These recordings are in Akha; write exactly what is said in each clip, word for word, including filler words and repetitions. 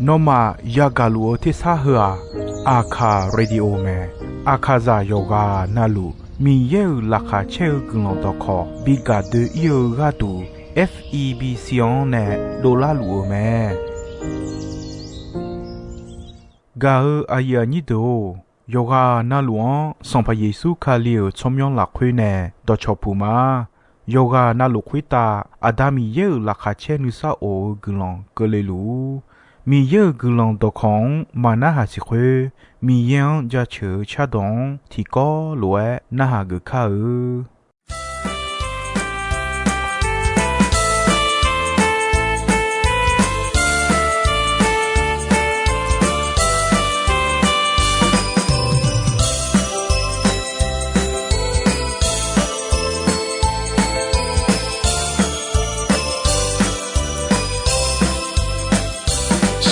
Nawmaf yagaq luf-eu tersar heu-aq, Aqkaq Radio mae. Aqkaqzaq yawqghaq navluf Miqyaer-euq laqkhaq caer-eu guiqlanq dawqkawq bi gaq doe-ir-eu gharduq, F E B C-anr nae dovlar luf-eu mae. Gaq-eu aqyuif aqnyir deuq-or, yawqghaq navluf-anr Sanqpaq Yeqsur Kali-euq tsawrmyanr lafkhoer nae dawqcawq puq ma. Yawqghaq navluf khoertav Aqda Miqyaer-euq laqkhaq caer nuisar of-eu guiqlanq keuvle luf-ur. Miqyaer-euq guiqlanq dawqkawq-anr maqnarhaq siq khoer, Miqyaer-anr jaceuq-eu cardawq-anr tiqkawv lof-aer narhaq geuf kar-eu.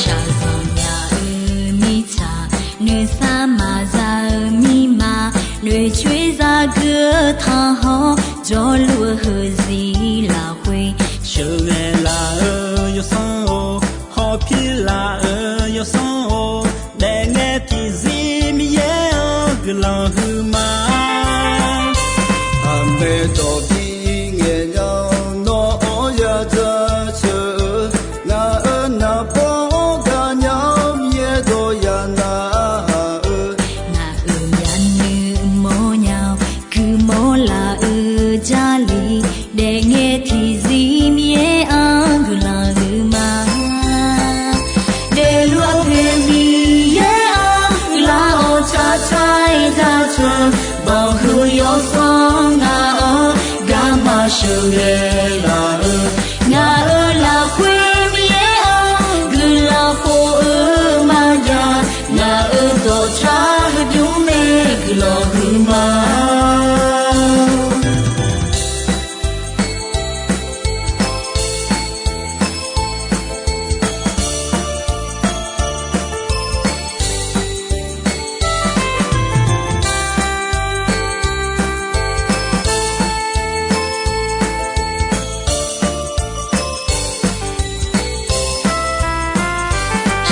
Shaqzanq nya-eu mirtsaq, noeqsar maqza-eu mirma, noeqcoer zagui-eu tanqhawr, jawrluf-eu heuziq lafkhoer, sheuqghae laf-eu yawsanr-or, hawpir laf-eu yawsanr-or, daefngae tiqzir Miqyaer-anr guiqlanq huiqma. Aqmeq dawq bi ngaeq nya-awr nawr-anr ya jaceuq-eu, ngaq-euq naqbawr-anr gaqnya-awr Miqyaer dawq ya narhaq-eu, ngaq-euq myavnuiv mawrnya-awr guimawr laf-eu Jarlif, daefngae tiqzir Miqyaer-anr guiqlanq huiqma. Daefluf-eu poeq Miqyaer-anr guiqlanq-awr tsaqtsaq-aer jaceuq, banqhuiq yawsanr ngaq-anr garma sheuqghae laf-eu, ngaq-euq lafkhoer Miqyaer-anr guiqlanq khof-eu maqjav, ngaq-euq dawqtsaq heudmr nae guiqlanq huiqma.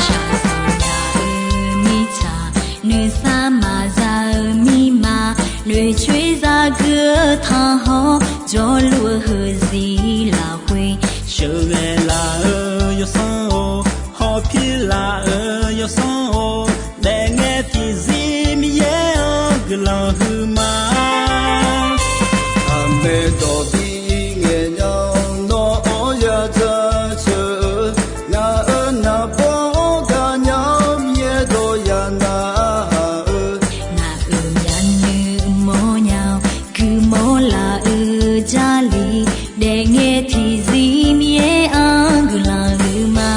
Shaqzanq nya-eu mirtsaq, noeqsar maqza-eu mirma, noeqcoer zagui-eu tanqhawr, jawrluf-eu heuziq lafkhoer, sheuqghae laf-eu yawsanr-or, hawpir laf-eu yawsanr-or, daefngae tiqzir Miqyaer-anr guiqlanq huiqma. Aqmeq dawq bi ngaeq nya-awr nawr-anr ya jaceuq-eu, ngaq-euq naqbawr-anr gaqnya-awr Miqyaer dawq ya narhaq-eu, ngaq-euq myavnuiv mawrnya-awr guimawr laf-eu Jarlif, daefngae tiqzir Miqyaer-anr guiqlanq huiqma.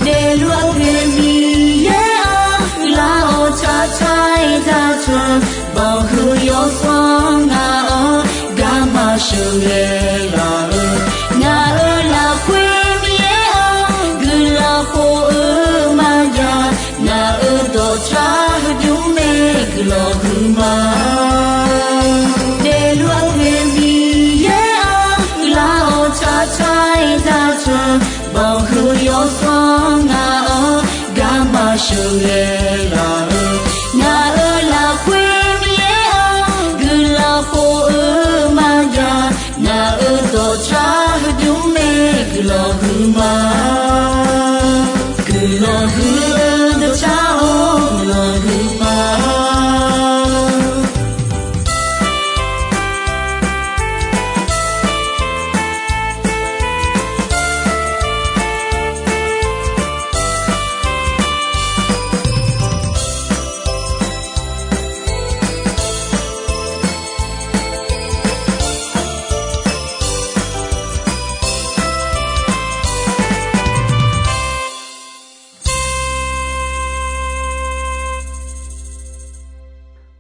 Daefluf-eu poeq Miqyaer-anr guiqlanq-awr tsaqtsaq-aer jaceuq, banqhuiq yawsanr ngaq-anr garma sheuqghae laf-eu, ngaq-euq lafkhoer Miqyaer-anr guiqlanq khof-eu maqjav, ngaq-euq dawqtsaq heudmr nae guiqlanq huiqma. Daefluf-eu poeq Miqyaer-anr guiqlanq-awr tsaqtsaq-aer jaceuq, banqhuiq yawsanr ngaq-anr garma sheuqghae laf-eu, ngaq-euq lafkhoer Miqyaer-anr guiqlanq khof-eu maqjav, ngaq-euq dawqtsaq heudmr nae guiqlanq huiqma. Guiqlanq huiq-eu dawqtsaq-or, guiqlanq huiqma.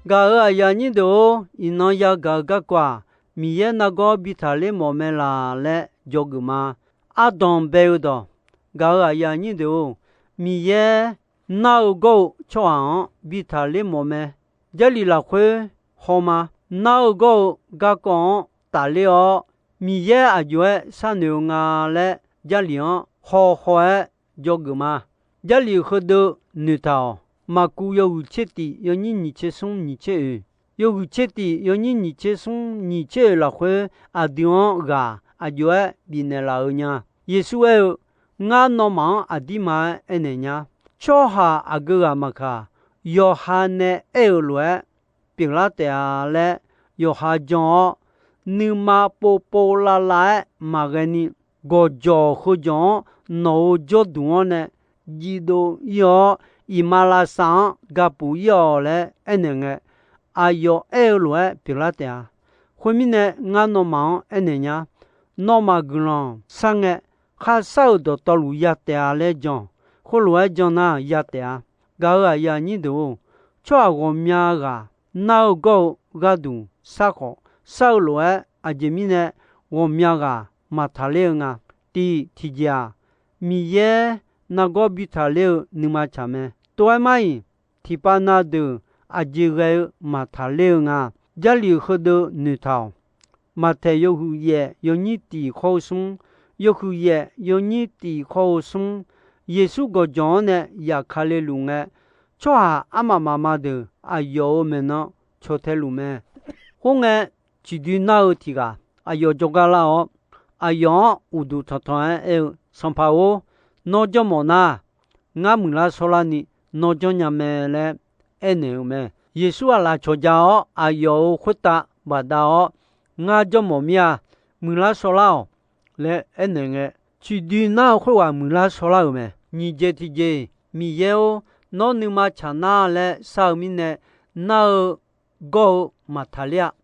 Gaq-euq aqyuif aqnyir deuq-or, iqnan yagaq-eu garkawv-aq, Miqyaer nargawr bi taqler mawf mae laq laer dzawgeuf ma. Ardanq bae-eu dawq. Gaq-euq aqyuif aqnyir deuq-or, Miqyaer nar-eu gawr-eu tsawrhaq-anr bi taqler mawf mae. Jarlif lafkhoer hawma. Nar-eu gawr-eu garkawv-anr tafler-awr, Miqyaer aqjox-aer sharnoeq-eu nga laer Jarlif-anr haw haw-aer dzawgeuf ma. Jarlif heudeuv noeqtaq-awq. Maqkuv yawhuiq tser tif yawnyir nyiq tser smr nyiq tser oeq, yawhuiq tser tif yawnyir nyiq tser smr nyiq tser oeq lafkhoer aqdui-anr ghaq aq jov-aer bifnaeq laf-eu nya. Yeqsur aer-eu, Ngar nawmaf-anr aqdirma-aer aernaeq nya. Tsawrhaq aqgeu ghaq maqkaq, yawqha nae aer-euq lof-aer pyeuflar taef-a laer yawqha jan-awr, nuima povpov lavlav-aer maqghae ni, gawqjawq heujawq-anr nawq-euq jawrduq-anr nae jiv dov ir-awr, iqmalavshav-anr gapuf ir-awq laer aernaeq ngae, aqyawf aer-eu lof-aer pyeuflar taef-a. Khoermirnae, ngar nawmaf-anr aernaeq nya. Nawmaf guiqlanq shar ngae, kharshar-euq dawqtawvluf ya taef-a laer jan-awq. Khoerlof-aer jan nar ya taef-a. Gaq-euq aqyuif aqnyir deuq-or, tsawrhaq ghawqmya ghaq nar-eu gawr-eu gharduq shar khawf, shar-eu lof-aer aqjeq mirnae ghawqmya ghaq maqtaq ler-eu nga. Tiq tiqjeq-aq, Miqyaer nargawr bi taqler-eu nuima tsaq mae. Tov-aer mar-iq, tiqpav na deuq aqjeq ghae-eu maqtaq ler-eu nga. Jarlif heudeuv noeqtaq-awq. Maqtaeq yawhuiq yaef yawnyir tif khawr-eu smr, yawhuiq yaef yawnyir tif khawr-eu smr, Yeqsur gawqjawq-anr nae yaf ka le luf ngae, tsawrhaq armaf mafma deuq aqyawf-euq maeqnan caw tae luf mae. Khoerngae, ciqdui nar-eu tiq ghaq aqyawf jawrgar lar-awr, aqyawf-anr uqduq tanqtanq-aer aer-eu, Sanqpaq-or, nawr janrmawf nar, ngar muiqlar shawrlarni nawr janrnya mae laer aernaeq-euq mae. Yeqsur aqlaf cawqja-awr, aqyawf-euq khoertav bafdav-awr, Ngar janrmawf mir-a. Muiqlar shawrlar-awq laer aernaeq ngae, ciqdui nar-eu khoerghaq muiqlar shawrlar-euq mae. Nyiq jeq tiqjeq, Miqyaer-or, nawr nuima tsaq nar laer shar-eu mirnae, nar-eu gawr-eu maqtaq ler-a.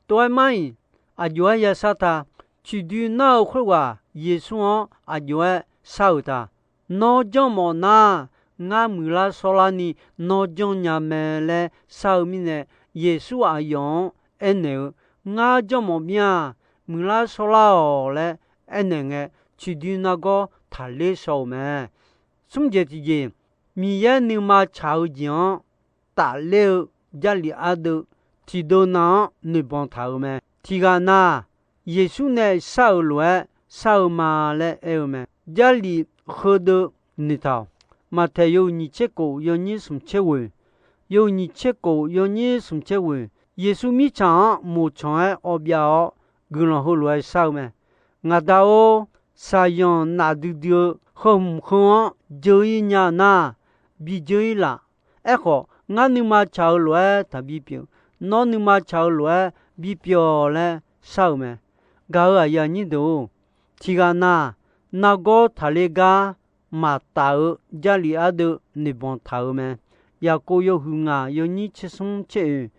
Tov-aer mar-iq, aq jov-aer yashar ta. Ciqdui nar-eu khoerghaq Yeqsur-anr aq jov-aer shar-euq ta. Nawr janrmawf nar, ngar muiqlar shawrlarni nawr janrnya mae laer shar-eu mirnae, Yeqsur aqyawf-anr aernaeq-eu, Ngar janrmawf mir-a. Muiqlar shawrlar-awq laer aernaeq ngae, ciqdui nargawr taqler shaw-euq mae. Smr jeq tiqjeq, Miqyaer nuima tsaq-eu jeq-anr tafler-eu Jarlif ardeuv tiqdeuv nav-anr noeqbanq taq-euq mae. Tiq ghaq nav, Yeqsur nae shar-euq lof-aer shar-eu ma laer aer-eu mae. Jarlif heudeuv noeqtaq-awq. Maqtaeq yawhuiq nyiq tser kof yawnyir smq tser ghoeq, yawhuiq nyiq tser kof yawnyir smq tser ghoeq, Yeqsur mirtsaq-anr moqtsanq-aer awv byav-awr, guiqlanq heulof-aer shar-eu mae. Ngaq Da-or, shaqyanq naf duidui-eu heu hmq heu-anr dzeur-ir nya nar, bi dzeur-ir laf. Aerkhawf, ngar nuima tsaq-eu lof-aer taqbi pyeuf. Nawr nuima tsaq-eu lof-aer bipyeuf-awq laer shar-euq mae. Gaq-euq aqyuif aqnyir deuq-or, tiq ghaq nav, nargawr taqler gar maqtaf-eu Jarlif ardeuv noeqbanq taq-euq mae. Yaqkov yawhuiq ngaq yawnyir tser smr tser oeq,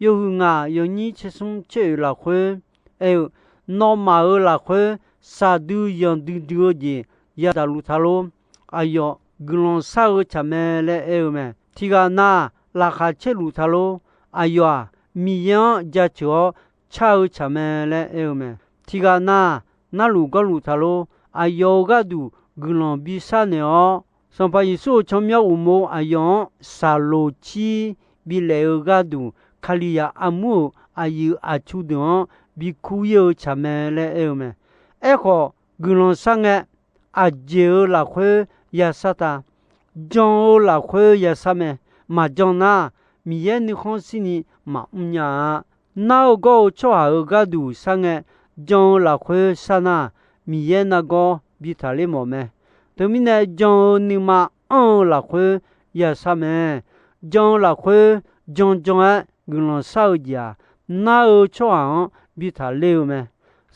yawhuiq ngaq yawnyir tser smr tser oeq lafkhoer aer-eu, Nawmaf-euq lafkhoer shaqdui yanq duidui-eu jeq yadaq luf ta lor. Aqyawf guiqlanq shar-eu tsaq mae laer aer-eu mae. Tiq ghaq nav, laqkhaq caer luf ta lor. Aqyawf-aq, Miqyaer-anr jaceuq-awr car-eu tsaq mae laer aer-eu mae. Tiq ghaq nav, narluf gawrluf ta lor. Aqyawf-euq gharduq guiqlanq bishar naeq-awr, Sanqpaq Yeqsur-euq tsawrmyanr uqmov aqyawf-anr shaqloq cir bilaef-eu gharduq, Kalizaq armur-euq aqyuif aqtsu deuq-anr bikur ir-eu tsaq mae laer aer-eu mae. Aerkhawf, guiqlanq shar ngae, aqjeq-euq lafkhoer yashar ta. Jan-eu lafkhoer yashar mae. Maqjan nar, Miqyaer nuikhanr shirni maqmr nya-a. Nar-eu gawr-eu tsawrhaq-euq gharduq shar ngae, jan-eu lafkhoer shar nar, Miqyaer nargawr bi taqler mawf mae. Teumirnae, jan-eu nuima anr-eu lafkhoer yashar mae. Jan-eu lafkhoer janjan-aer guiqlanq shar-eu jeq-aq, nar-eu tsawrhaq-anr bi taqler-eu mae.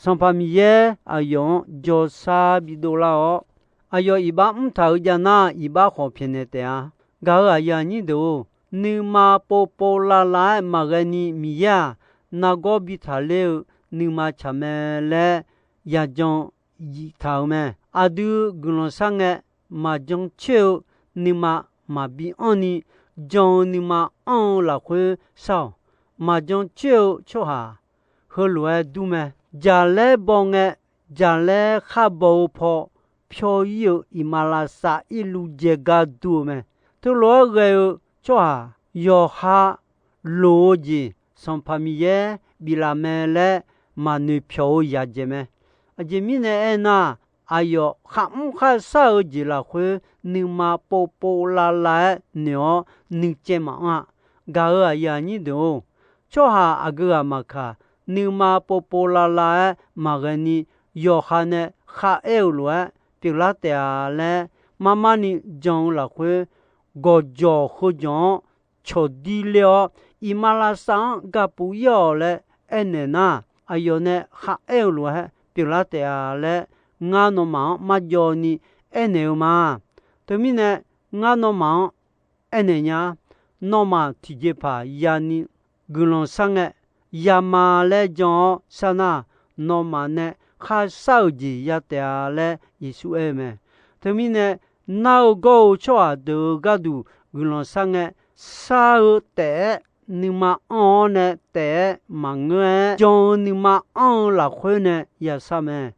Sanqpaq Miqyaer aqyawf-anr jawrshar bidov lar-awr, aqyawf iqbax mrtaq-euq jav nar, iqbax khawf pyaeqnaeq taef-a. Gaq-euq aqyuif aqnyir deuq-or, nuima povpov lavlav-aer maqghae ni Miqyaer-aq, nargawr bi taqler-eu nuima tsaq mae laer yajan yif taq-euq mae. Aqdui guiqlanq shar ngae, maqjan coer-eu nuima maqbi anr ni, jan-eu nuima anr-eu lafkhoer shar-awq. Maqjan coer-eu tsawrhaq heulof-aer dur mae. Jaqlaer baw ngae, jaqlaer khar baw-eu paw pyawr ir-eu iqmalavshav irluv jaegar dur-eu mae. Teulof-aer ghae-eu tsawrhaq yawqha loq-eu jeq Sanqpaq Miqyaer biflaf mae laer maqnoeq pyawq-eu yaqjeq mae. Aqjeq mirnae aernar, aqyawf kharmr kharshar-eu jeq lafkhoer nuima povpov lavlav-aer noeq-awr nuicaev maqanr-a. Gaq-euq aqyuif aqnyir deuq-or, tsawrhaq aqgeu ghaq maqkaq, nuima povpov lavlav-aer maqghae ni, yawqha nae kharaer-eu lof-aer pyeuflar taef-a laer, marmar ni jan-eu lafkhoer gawqjawq heujawq-anr cawqdir ler-awr, iqmalavshav-anr gapuf ir-awq laer aernaeq nar, aqyawf nae kharaer-eu lof-aer pyeuflar taef-a laer, ngar nawmaf-anr marjawv ni aernaeq-eu ma. Teumirnae, ngar nawmaf-anr aernaeq nya, nawmaf tiqjeqpaq yani guiqlanq sharngae, yama laer jan-awr sharnar, nawmaf nae kharshar-euq jeq ya taef-a laer Yeqsur aer-eu mae. Teumirnae, nar-eu gawr-eu tsawrhaq deuq-euq gharduq guiqlanq sharngae, shar-eu taef-aer nuima anr-awr nae taef-aer maqngeur-aer, jan-eu nuima anr-eu lafkhoer nae yashar mae.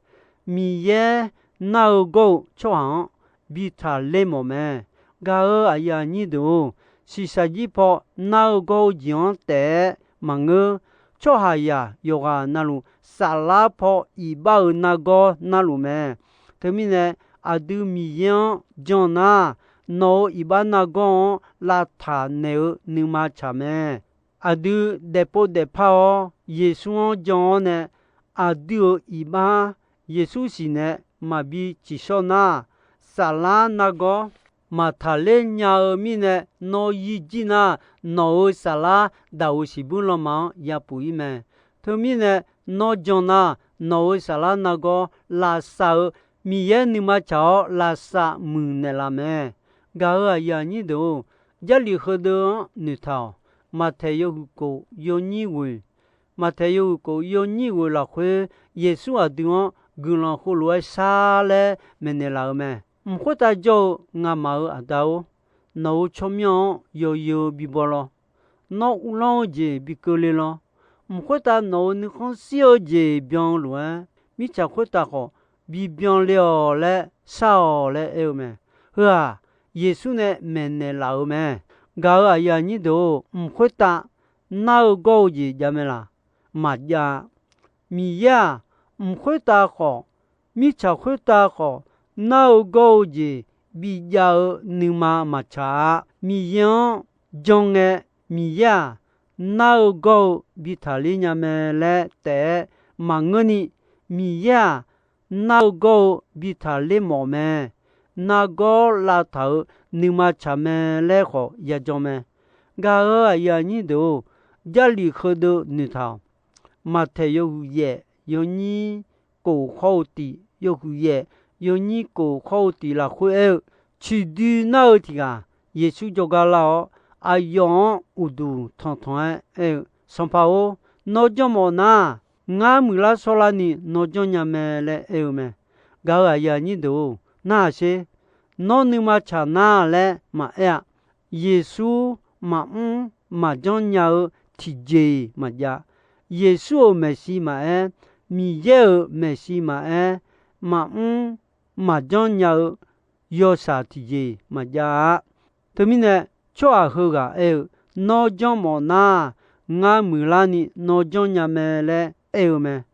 Miqyaer nar-eu gawr-eu tsawrhaq-anr bi taqler mawf mae. Gaq-euq aqyuif aqnyir deuq-or, shiqshaq jir paw nar-eu gawr-eu jeq-anr taef-aer maqngeur. Tsawrhaqzaq yawqghaq navluf, saflar paw iqbax-euq nargawr narluf mae. Teumirnae, aqdui Miqyaer-anr jan nar, nawq-euq iqbax nargawr-anr lavtaq naeq-eu nuima tsaq mae. Aqdui daefpov daefpar-awr, Yeqsur-anr jan-awr nae, aqdui-euq iqbax Yeqsur siq nae maqbi ciqshawr nar, saflar nargawr maqtaqler nya-eu mirnae, nawr yir jir nar, nawq-euq saflar daq-euq siqbuir lanma-anr yapuf ir mae. Teumirnae, nawr jan nar, nawq-euq saflar nargawr lavsav-eu Miqyaer nuima tsaq-awr lavsav muiqnaeq laf mae. Gaq-euq aqyuif aqnyir deuq-or, Jarlif heudeuv-anr noeqtaq-awq. Maqtaeq yawhuiq kof yawnyir ghoeq, Maqtaeq yawhuiq kof yawnyir ghoeq lafkhoer, Yeqsur aqdui-anr guiqlanq heulof-aer shar laer maeqnaeq laf-eu mae. Mq khoertav jawr-eu ngamaf-euq Aqda-or, nawq-euq tsawrmyanr-anr yawzeu bibaw lawr. Nawr uvlanr-eu jeq bi keuvle lawr. Mq khoertav nawq-euq nuikhanr shir-eu jeq byan-eu lof-aer, mirtsaq khoertav khawf bi byan le-awq laer shar-awq laer aer-eu mae. Heu-aq, Yeqsur nae maeqnaeq laf-euq mae. Gaq-euq aqyuif aqnyir deuq-or, mq khoertav nar-eu gawr-eu jeq jav mae laq? Maqjav-a. Miqyaer-aq, mq khoertav khawf, mirtsaq khoertav khawf, nar-eu gawr-eu jeq bijav-eu nuima maqtsaq-a. Miqyaer-anr jan ngae, Miqyaer-aq, nar-eu gawr-eu bi taqler nya mae laer taef-aer maqngeurni, Miqyaer-aq, nar-eu gawr-eu bi taqler mawf mae. Nargawr lavtaq-euq nuima tsaq mae laer khawf yajan mae. Gaq-euq aqyuif aqnyir deuq-or, Jarlif heudeuv noeqtaq-awq. Maqtaeq yawhuiq yaef yawnyir kof khawr-eu tiq, yawhuiq yaef yawnyir kof khawr-eu tiq lafkhoer aer-eu, ciqdui nar-eu tiq ghaq Yeqsur jawrgar lar-awr, aqyawf-anr uqduq tanqtanq-aer aer-eu, Sanqpaq-or, nawr janrmawf nar, ngar muiqlar shawrlarni nawr janrnya mae laer aer-eu mae. Gaq-euq aqyuif aqnyir deuq-or, narhaq sher. Nawr nuima tsaq nar laer maqaer-a. Yeqsur maqmr maqjanr nya-eu tiqjeq-iq maqjav. Yeqsur-euq maeqshi maqaer, Miqyaer-euq maeqshi maqaer, maqmr maqjanr nya-eu yawshaq tiqjeq-iq maqjav-a. Teumirnae, tsawrhaq heughaq aer-eu, Nawr janrmawf nar, ngar muiqlarni nawr janrnya mae laer aer-eu mae.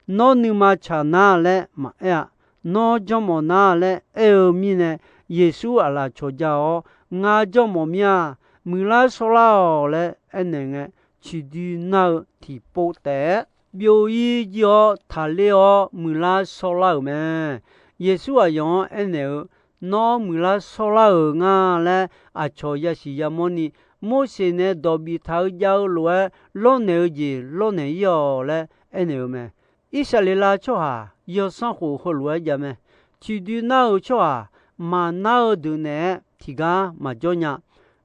Nawr nuima tsaq nar laer maqaer-a. Nawr janrmawf nar laer aer-eu mirnae, Yeqsur aqlaf cawqja-awr, Ngar janrmawf mir-a, muiqlar shawrlar-awq laer aernaeq ngae, ciqdui nar-eu tiqpov taef-aer byov-ir jir-awr taqler-awr muiqlar shawrlar-euq mae. Yeqsur aqyawf-anr aernaeq-eu, Nawr muiqlar shawrlar-euq nga laer aqcawq yasiq yamawrni, Morseq nae dawq biftaq-eu jav-eu lof-aer lawrnaeq-eu jeq lawrnaeq-ir-awq laer aernaeq-eu mae. Irsaqleqlav tsawrhaq yawsanr khof heulof-aer jav mae. Ciqdui nar-eu tsawrhaq maqnar-eu deuq naeq-aer tiqgar maqjawr nya.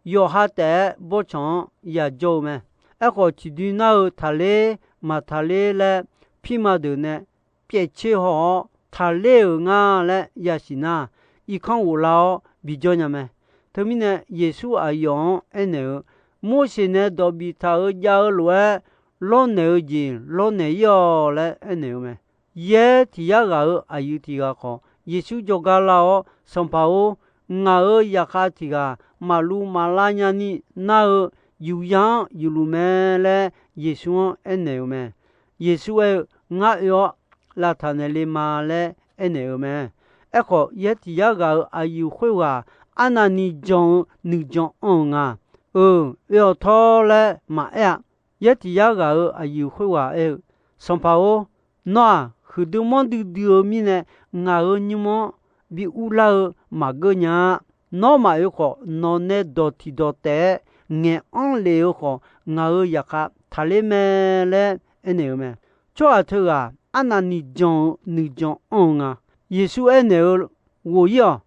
Yawqha taef-aer bawrtsanq-anr yajawr-eu mae. Aerkhawf, ciqdui nar-eu taqler maqtaqler laer pirma deuq nae pyaefcer haw-awr, taqler-euq nga laer yasiq nar, irkanr ghoflar-awr bijawr nya mae. Teumirnae, Yeqsur aqyawf-anr aernaeq-eu, Morseq nae dawq biftaq-eu jav-eu lof-aer lawrnaeq-eu jeq lawrnaeq-ir-awq laer aernaeq-eu mae. Yaer tiq yar ghaq-euq aqyuif tiq ghaq khawf, Yeqsur jawrgar lar-awr, Sanqpaq-or, ngaq-euq zaqkhav tiq ghaq maqluv maqlar nyani nar-eu yuqya-anr yuqluf mae laer Yeqsur-anr aernaeq-eu mae. Yeqsur aer-eu, Ngar oe-awr lavtaq naeqle ma laer aernaeq-eu mae. Aerkhawf, yaer tiq yar ghaq-euq aqyuif khoerghaq arnavni jan-eu nuijan anr-eu nga. Eu, oe-awq tawr laer maqaer-a. Yaer tiq yar ghaq-euq aqyuif khoerghaq aer-eu, Sanqpaq-or, nawr-aq, huiqdui manrdui dui-eu mirnae, ngaq-euq nymr-anr bi urlar-eu maqgeur nya-a. Nawr maqoe khawf, nawqnae dawq tiq dawq taef-aer ngaeq anr lef-eu khawf, ngaq-euq zaqkhav taqler mae laer aernaeq-eu mae. Tsawrhaq teughaq arnavni jan-eu nuijan anr-eu nga. Yeqsur aernaeq-eu, Ghof-ir-awq.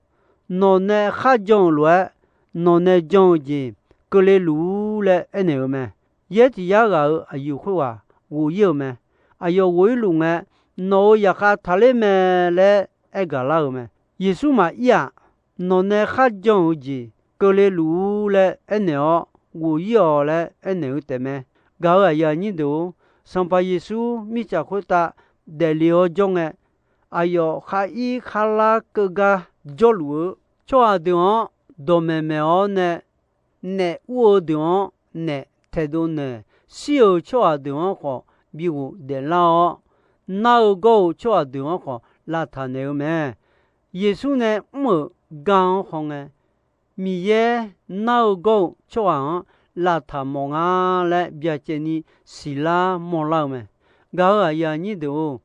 Nawqnae kharjan-euq lof-aer, nawqnae jan-eu jeq keuvle luf-ur laer aernaeq-eu mae. Yaer tiq yar ghaq-euq aqyuif khoerghaq ghof-ir-euq mae. Aqyawf ghof-ir luf ngae, Nawq-euq zaqkhav taqler mae laer aer gaqlar-euq mae. Yeqsur maqir-aq, Nawqnae kharjan-euq jeq keuvle luf-ur laer aernaeq-awr, ghof-ir-awq laer aernaeq-eu taefmae. Gaq-euq aqyuif aqnyir deuq-or, Sanqpaq Yeqsur mirtsaq khoertav daefle-awr jawr ngae, aqyawf khar ir khar lar keuv gar jawrluf-eu tsawrhaq deuq-anr dawqmaeq maeq-awr nae, naef ur-eu deuq-anr naef taedov naeq, shir-euq tsawrhaq deuq-anr khawf bi ghofdaef lar-awr, nar-eu gawr-eu tsawrhaq deuq-anr khawf lavtaq naeq-eu mae. Yeqsur nae mr-euq gar-anr hawngae, Miqyaer nar-eu gawr-eu tsawrhaq-anr lavtaq mawf nga laer byacaevni siqlar mawrlar-eu mae. Gaq-euq aqyuif aqnyir deuq-or,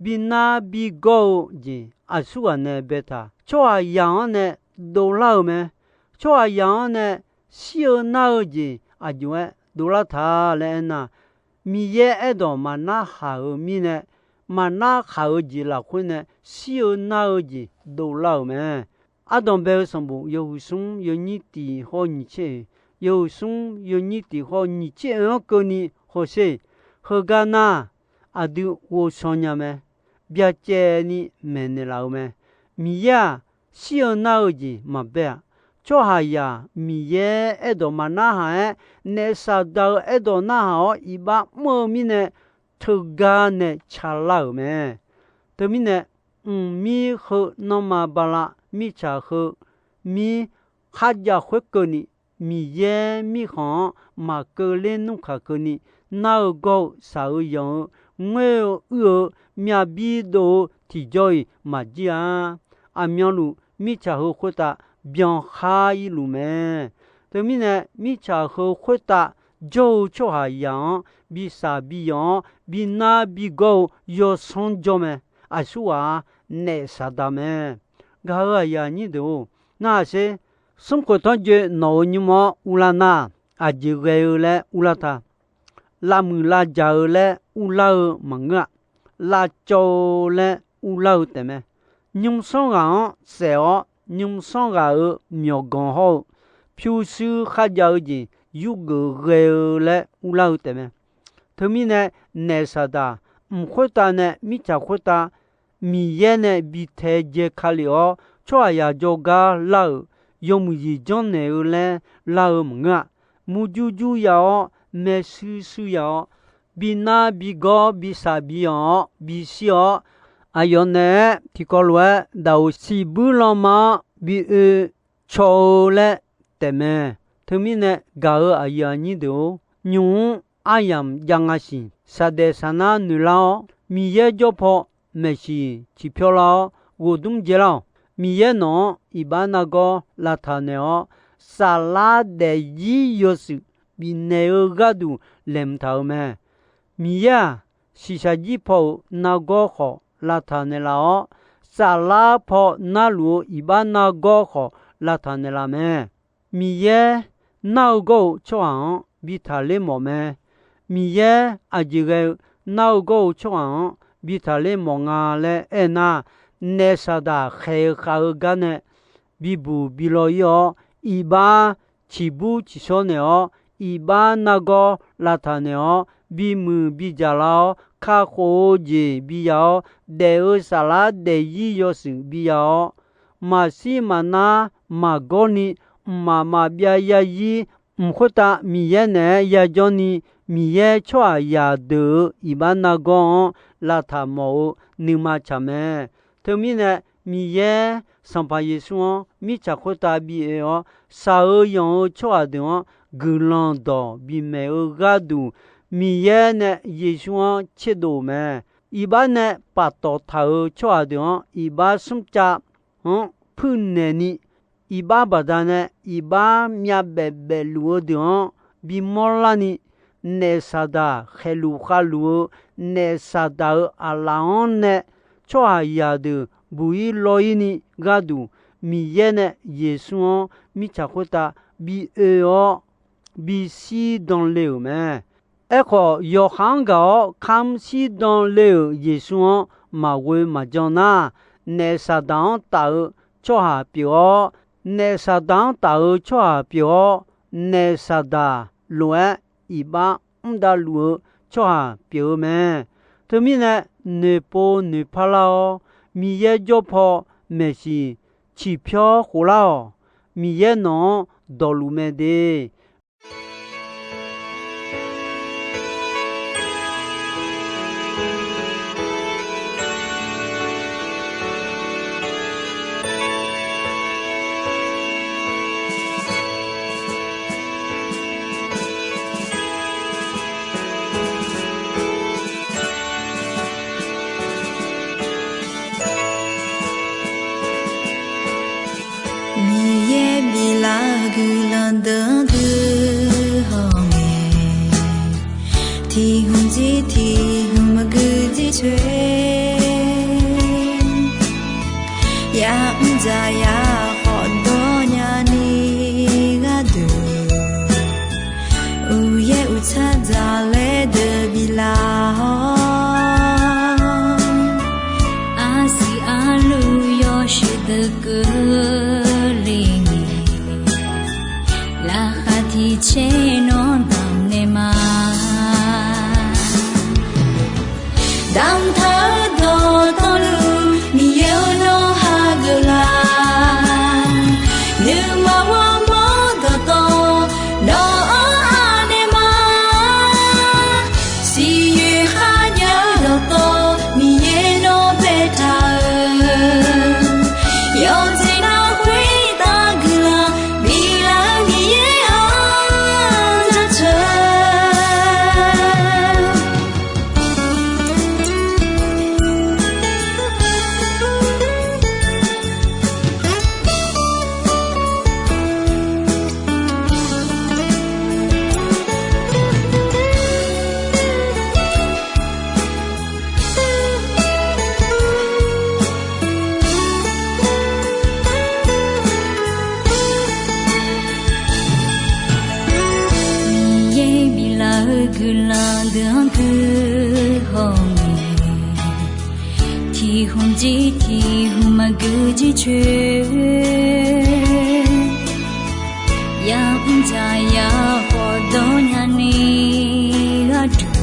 bi nar bi gawr-eu jeq aqsurghaq nae baetaq, tsawrhaqzaq-anr nae dovlar-eu mae. Tsawrhaqzaq-anr nae shir-eu nar-eu jeq aqjox-aer dovlar taq laer aernar, Miqyaer aerdawq maqnarhaq-euq mirnae, maqnarhaq-eu jeq lafkhoer nae shir-eu nar-eu jeq dovlar-euq mae. Ardanq bae-eu sanqbof yawhuiq smr yawnyir tiq hawr nyiq tser oe, yawhuiq smr yawnyir tiq hawr nyiq tser oe-anr keuvni hawsher. Heugar nar, aqdui ghovshaw nya mae. Byacaevni maeqnaeq laf-eu mae. Miqyaer-aq, shir-eu nar-eu jeq maqbae-aq, tsawrhaqzaq Miqyaer aerdawq maqnarhaq-aer, naef Saqdaq-eu aerdawq narhaq-awr iqbax mr-eu mirnae, teugar nae calar-euq mae. Teumirnae, mqmir heu nanrma bala mirtsaq heu mir kharjav khoerkeuvni, Miqyaer mirkhanq-anr maqkeuv ler nmrkaq keuvni, nar-eu gawr-eu shaq-eu yanq-eu ngoer-eu uir-eu myavbir dov-eu tiqjawr-iq maqjir-a. Aqmyanluf mirtsaq heu khoertav byankhar ir luf mae. Teumirnae, mirtsaq heu khoertav jawr-eu tsawrhaqzaq-anr bi shaq bi yanq-awr bi nar bi gawr-eu yawsanr jawr mae. Aqsurghaq-a, naef Saqdaq mae. Gaq-euq aqyuif aqnyir deuq-or, narhaq sher. Smrkhoeq tanrjoe nawq-euq nymr-anr urlar nar, aqjeq ghae-eu laer urlar ta. Lavmuiq lavjaq-eu laer urlar-eu maqngeur-aq, lavcawv-eu laer urlar-eu taefmae. Nymrsanr ghaq-anr saef-awr, nymrsanr ghaq-euq myawqganq hawr-eu pyurshuir kharjav-eu jeq yurgeuf ghae-eu laer urlar-eu taefmae. Teumirnae, naef Saqdaq mq khoertav nae mirtsaq khoertav Miqyaer nae bi taedzae ka lef-awr, tsawrhaqzaq jawrgar lar-euq yawmuiq jeq janrnaeq-eu laer lar-eu maqngeur-aq, murjur jur ya-awr, maershuir shuir ya-awr, bi nar bi gawr bi shaq bi yanq-awr bishir-awr, aqyawf naeq-aer tiqkawv lof-aer daqoq siqbuir lanma-anr bi oe caw-eu laer taefmae. Teumirnae gaq-euq aqyuif aqnyir deuq-or, nymq-mr aryamq jav nga siq. Shaqdaef shaqnar noeqlar-awr, Miqyaer jawr paw maeqsiq ciqpyawr lar-awr, ghofdmr dzae lar-awq. Miqyaer nawq-anr iqbax nargawr lavtaq naeq-awr, saflar daefzir yawshuif bifnaeq-eu gharduq laeqhmq taq-euq mae. Miqyaer-aq, shiqshaq jir paw-euq nargawr khawf lavtaq naeqlaf-awr, saflar paw narluf-eu iqbax nargawr khawf lavtaq naeqlaf mae. Miqyaer nar-eu gawr-eu tsawrhaq-anr bi taqler mawf mae. Miqyaer aqjeq ghae-eu nar-eu gawr-eu tsawrhaq-anr bi taqler mawf nga laer aernar, naef Saqdaq khaeq-eu khav-eu gar nae bibuq bi law ir-awr, iqbax ciqbur ciqshawr naeq-awr, iqbax nargawr lavtaq naeq-awr, bimuiq bidzaq lar-awr, kakhof-eu jeq bi ya-awr, daef-eu saflar daefzir yawshuif bi ya-awr, maqshir maqnar maqgawr ni, mqmaq maqbyav yazir, mq khoertav Miqyaer naeq-aer yajawr ni, Miqyaer tsawrhaqzaq deuq-euq iqbax nargawr-anr lavtaq mawf-eu nuima tsaq mae. Teumirnae, Miqyaer Sanqpaq Yeqsur-anr mirtsaq khoertav bi oe-awr, shaq-eu yanq-eu tsawrhaq deuq-anr guiqlanq dawq bimaeq-eu gharduq, Miqyaer nae Yeqsur-anr tserdov-euq mae. Iqbax nae paftawf taq-euq tsawrhaq deuq-anr iqbax smrcav anr puirnaeq ni, iqbax baqdanae iqbax myavbaef baefluf-eu deuq-anr bimawr larni, naef Saqdaq khaeqluf khavluf-eu, naef Saqdaq-euq aqlaf-anr nae tsawrhaqzaq deuq buq-ir law-ir ni gharduq, Miqyaer nae Yeqsur-anr mirtsaq khoertav bi oe-awr, bishir dan le-euq mae. Aerkhawf, yawqha-anr gaq-awr kamr shirdan le-euq Yeqsur-anr maqghoe maqjan nar, naef Saqdaq-anr taf-eu tsawrhaq pyeuf-awr, naef Saqdaq-anr taf-eu tsawrhaq pyeuf-awr, naef Saqdaq lof-aer iqbax mr davluf-eu tsawrhaq pyeuf-eu mae. Teumirnae, noeqpov noeqpar lar-awr, Miqyaer jawr paw maeqsiq ciqpyawr khof lar-awq. Miqyaer nawq-anr dawqluf mae de. Miqyaer biflaf-eu guiqlanq deuq-anr guihaw ngae, tiq hmq jir tiq hmq maqgui jir coer, ya'mr dzaq ya khawf dawr nyani gharduq, uqyaer uqtsar dzaq laer deuq biflaf-awr, arsiq arluf yawshuif deuq keuvle ngae, laqkhaq tiq tser nawr damq naeq ma. Damqtaq-eu dawqtawvluf Miqyaer-or, nawr hageuf laf. Nuima ghawrmawr dawqtawv nawq-anr anaeq ma. Siqyoeq kharjav-eu dawqtawv Miqyaer nawr baetaq-euq, yawqjeq nar khoertav guiqlanq biflaf-eu Miqyaer-anr jaceuq. Miqyaer biflaf-eu guiqlanq deuq-anr guihaw ngae, tiq hmq jir tiq hmq maqgui jir coer, ya'mr dzaq ya khawf dawr nyani gharduq,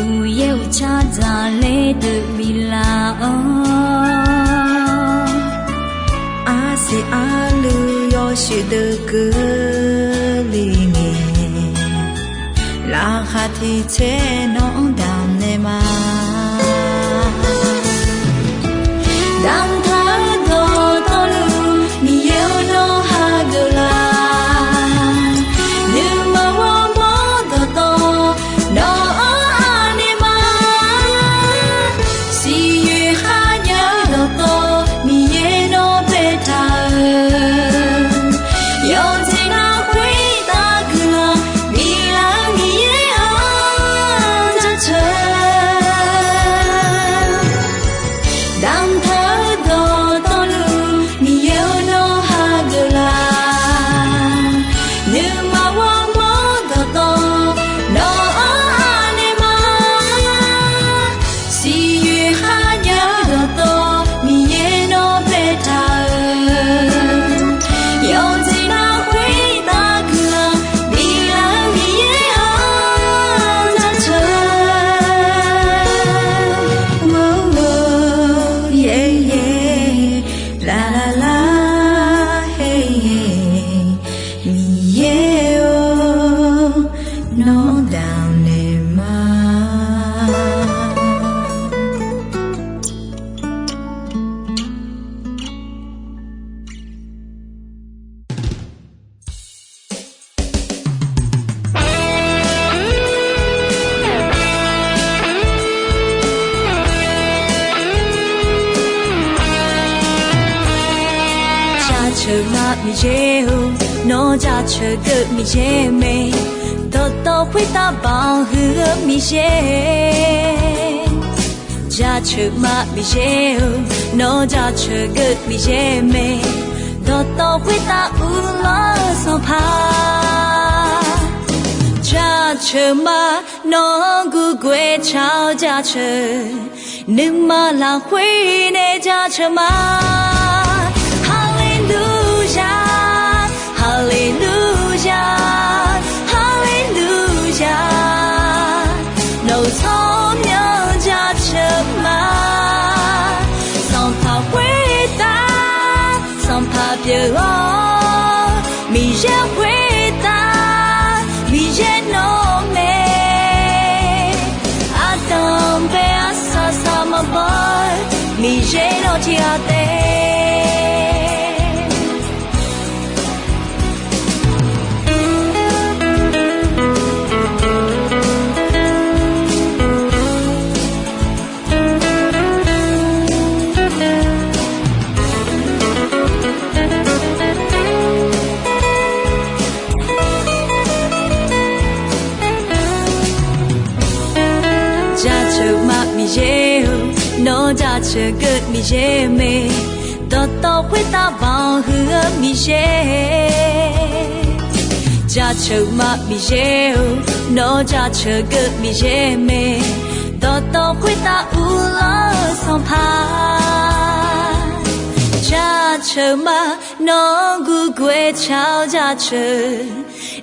uqyaer uqtsar dzaq laer deuq biflaf-awr, arsiq arluf yawshuif deuq keuvle ngae, laqkhaq tiq tser nawq-anr damq naeq ma. Damqtaq-eu dawqtawvluf Miqyaer-or, nawr hageuf laf. Nuima ghawrmawr dawqtawv nawq-anr anaeq ma. Siqyoeq kharjav-eu dawqtawv Miqyaer nawr baetaq-euq, yawqjeq nar khoertav guiqlanq biflaf-eu Miqyaer-anr jaceuq. Jaceuq ma Miqyaer-or, nawr jaceuq geuv Miqyaer mae. Dawqtawv khoertav banq huiq-eu Miqyaer. Jaceuq ma Miqyaer-or, nawr jaceuq geuv Miqyaer mae. Dawqtawv khoertav uvlanr-eu Sanqpaq. Jaceuq ma, nawq-anr gurguv-aer tsaq-awr jaceuq. Nuima lafkhoer nae jaceuq ma. Haleluya, haleluya, haleluya. Nawq-euq tsawrmyanr jaceuq ma. Sanqpaq khoertav, Sanqpaq pyeuf-awr, Miqyaer khoertav, Miqyaer nawr mae. Ardanq bae arsaq saq maqbaw-eu, Miqyaer nawr tiq ghaq taef. Jaceuq ma Miqyaer-or, nawr jaceuq geuv Miqyaer mae. Dawqtawv khoertav banq huiq-eu Miqyaer. Jaceuq ma Miqyaer-or, nawr jaceuq geuv Miqyaer mae. Dawqtawv khoertav uvlanr-eu Sanqpaq. Jaceuq ma, nawq-anr gurguv-aer tsaq-awr jaceuq.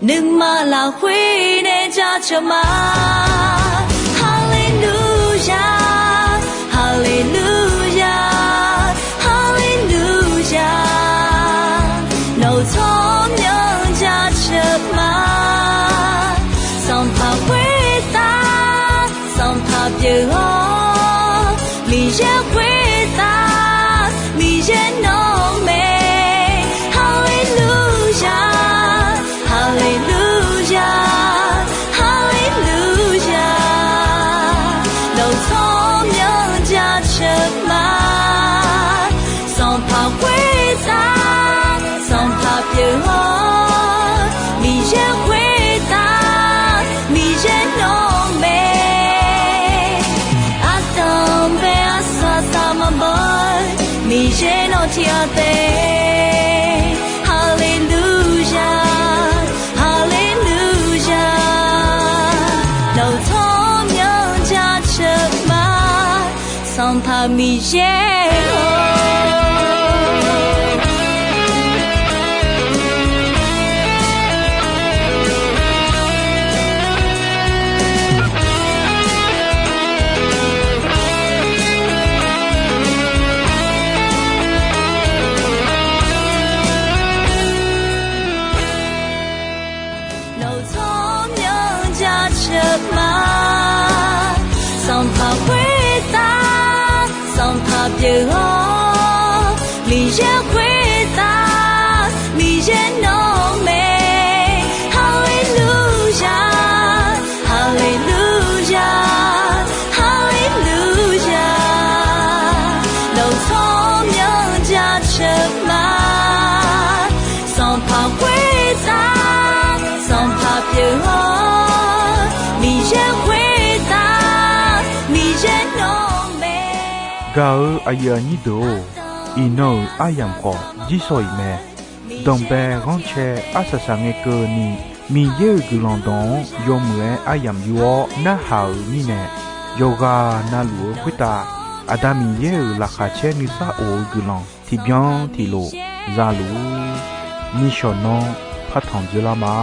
Nuima lafkhoer nae jaceuq ma. Haleluya, haleluya, haleluya. Nawq-euq tsawrmyanr jaceuq ma. Sanqpaq khoertav, Sanqpaq pyeuf-awr, Miqyaer khoertav, Miqyaer nawr mae. Haleluya, haleluya, haleluya. Nawq-euq tsawrmyanr jaceuq ma. Sanqpaq khoertav, Sanqpaq pyeuf-awr, Miqyaer khoertav, Miqyaer nawr mae. Ardanq bae arsaq saq maqbaw-eu, Miqyaer nawr tiq ghaq taef. Haleluya, haleluya. Nawq-euq tsawrmyanr jaceuq ma. Sanqpaq Miqyaer-or. Nawq-euq tsawrmyanr jaceuq ma. Sanqpaq khoertav, Sanqpaq pyeuf-awr, Miqyaer khoertav, Miqyaer nawr mae. Haleluya, haleluya, haleluya. Nawq-euq tsawrmyanr jaceuq ma. Sanqpaq khoertav, Sanqpaq pyeuf-awr, Miqyaer khoertav, Miqyaer nawr mae. Gaq-eu aqyuif aqnyir deuq-or, iqnan-euq aryamq khawf jirsawq iq mae. Danqbae ghanrcae arsaq saq ngae keuvni, Miqyaer-euq guiqlanq dawq-anr yawmuiq-aer aryamq yur-awr narhaq-euq mirnae, yawqghaq navluf-eu khoertav Aqda Miqyaer-euq laqkhaq caer nuisar of-eu guiqlanq tiqbyan tiqlof za luf-ur. Nishawq nanr partanq dzeurlar ma.